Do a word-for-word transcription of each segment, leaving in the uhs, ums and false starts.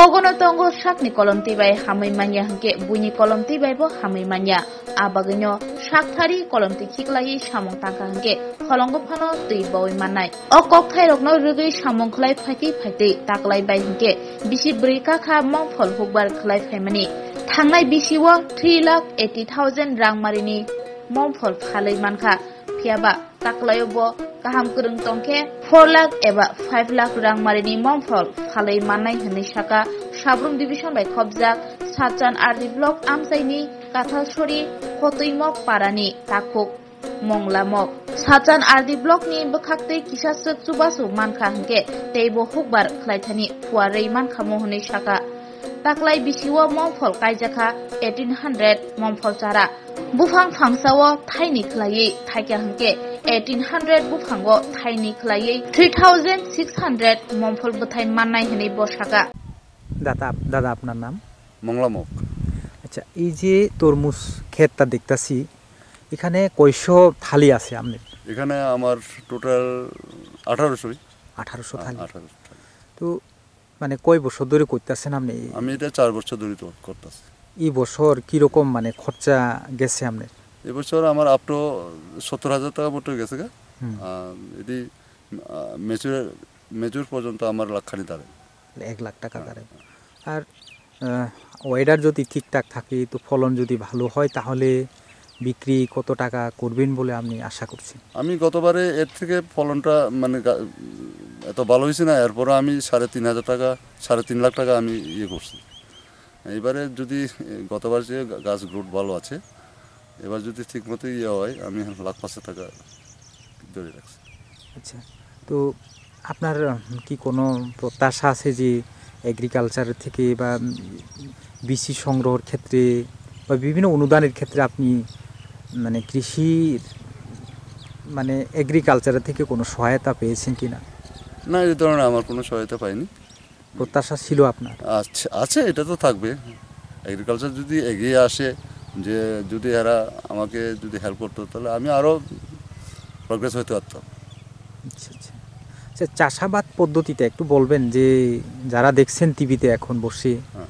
Kogono tongo sakni kolomtwi bai hamwi manya hwnkhe buini kolomtwi bai bo hamwi manya. A bagwino sak thari kolomtwi khiklaiwi samung tangkha hwnkhe holongo phano twi baui mannai. O kokthairokno rwgwi samung khlai phaitwi phaitwi taklai bai hwnkhe bisi bwrwi kakha mongphol hukbar khlai phaimani. Thangnai bisio three lakh eighty thousand rangmarini mongphol phalwi mankha. Phiyaba taklaio bo kaham kwrwng tongkhe four lakh eba five lakh rangmarini mongphol phalwi mannai hwnwi saka Sabrum division bai khopjak Satchan R D block amchaini Kathalsori Kotuimok parani takhuk Monglamok. Satchan R D blockni bwkhaktwi kisa swk chubachu mankha hwnkhe teibo hukbar khlaithani phuarwi mankha mo hwnwi saka. Taklai bisio mongphol kaijakha eighteen hundred mongphol chara. Buphang phangsao thaini khlaiwi thaikha hwnkhe eighteen hundred buphango thaini khlaiwi three thousand six hundred mongphol bwthai mannai hwnwi bo saka. দাদা আপ- দাদা, আপনার নাম? মংলামক। আচ্ছা, এই যে তরমুজ ক্ষেতটা দেখতাছি, এখানে কয়শো থালি আছে আপনার? এখানে আমার টোটাল আঠারোশোই। আঠারোশো হ্যাঁ, থালি। আঠারোশো থালি। তো মানে কয় বছর ধরে করতেছেন আপনি? আমি এটা চার বছর ধরে তো করতেছি। এই বছর কিরকম মানে খরচা গেছে আপনার? এবছর আমার আপ টু সত্তর হাজার টাকা মতো গেছে গা। হুম। আর এটি, আহ, ম্যাচিওর, ম্যাচিওর পর্যন্ত আমার লাখখানি দাঁড়ায়। এক লাখ টাকা হ্যাঁ। দাঁড়ায়। আর, আহ, ওয়েদার যদি ঠিকঠাক থাকে, তো ফলন যদি ভালো হয়, তাহলে বিক্রি কত টাকা করবেন বলে আপনি আশা করছেন? আমি গতবারে এর থেকে ফলনটা মানে গা-, এত ভালো হয়েছে না, এরপরে আমি সাড়ে তিন হাজার টাকা, সাড়ে তিন লাখ টাকা আমি ইয়ে করছি। এবারে যদি, এ, গতবার যে গা-, গাছ গ্রোথ ভালো আছে, এবার যদি ঠিক মতো ইয়ে হয়, আমি লাখ পাঁচশো টাকা ধরে রাখছি। আচ্ছা, তো আপনার, উম, কি কোনো প্রত্যাশা আছে যে এগ্রিকালচার থেকে বা, উম, বিসি সংগ্রহের ক্ষেত্রে বা বিভিন্ন অনুদানের ক্ষেত্রে আপনি মানে কৃষির মানে এগ্রিকালচার থেকে কোনো সহায়তা পেয়েছেন কিনা? না, এই ধরনের আমার কোনো সহায়তা পাইনি। প্রত্যাশা ছিল আপনার? আচ্ছা, আছে, এটা তো থাকবে। এগ্রিকালচার যদি এগিয়ে আসে, যে যদি এরা আমাকে যদি হেল্প করতো, তাহলে আমি আরও প্রোগ্রেস হইতে পারতাম। আচ্ছা, আচ্ছা। আচ্ছা, চাষাবাদ পদ্ধতিটা একটু বলবেন যে যারা দেখছেন টিভিতে এখন বসে, হ্যাঁ।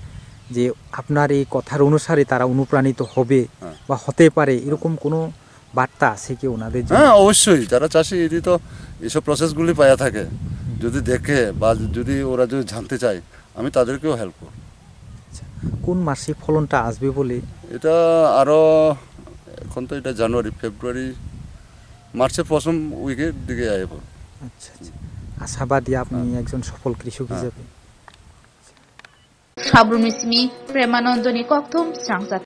যে আপনার এই কথার অনুসারে তারা অনুপ্রাণিত হবে হ্যাঁ। বা হতে পারে, এরকম কোনো বার্তা আছে কি ওনাদের জন্য? হ্যাঁ, অবশ্যই। যারা চাষি, এটি তো এইসব প্রসেসগুলি পাওয়া থাকে। হুম। যদি দেখে বা যদি ওরা যদি জানতে চায়, আমি তাদেরকেও হেল্প করব। আচ্ছা, কোন মাসে ফলনটা আসবে বলে? এটা আরও, এখন তো এটা জানুয়ারি, ফেব্রুয়ারি, মার্চের প্রথম উইকের দিকে আইব। আচ্ছা, আচ্ছা। আশাবাদী আপনি হ্যাঁ। একজন সফল কৃষক হ্যাঁ। হিসেবে। Sabrumni simi Premanandoni kokthum srangsa.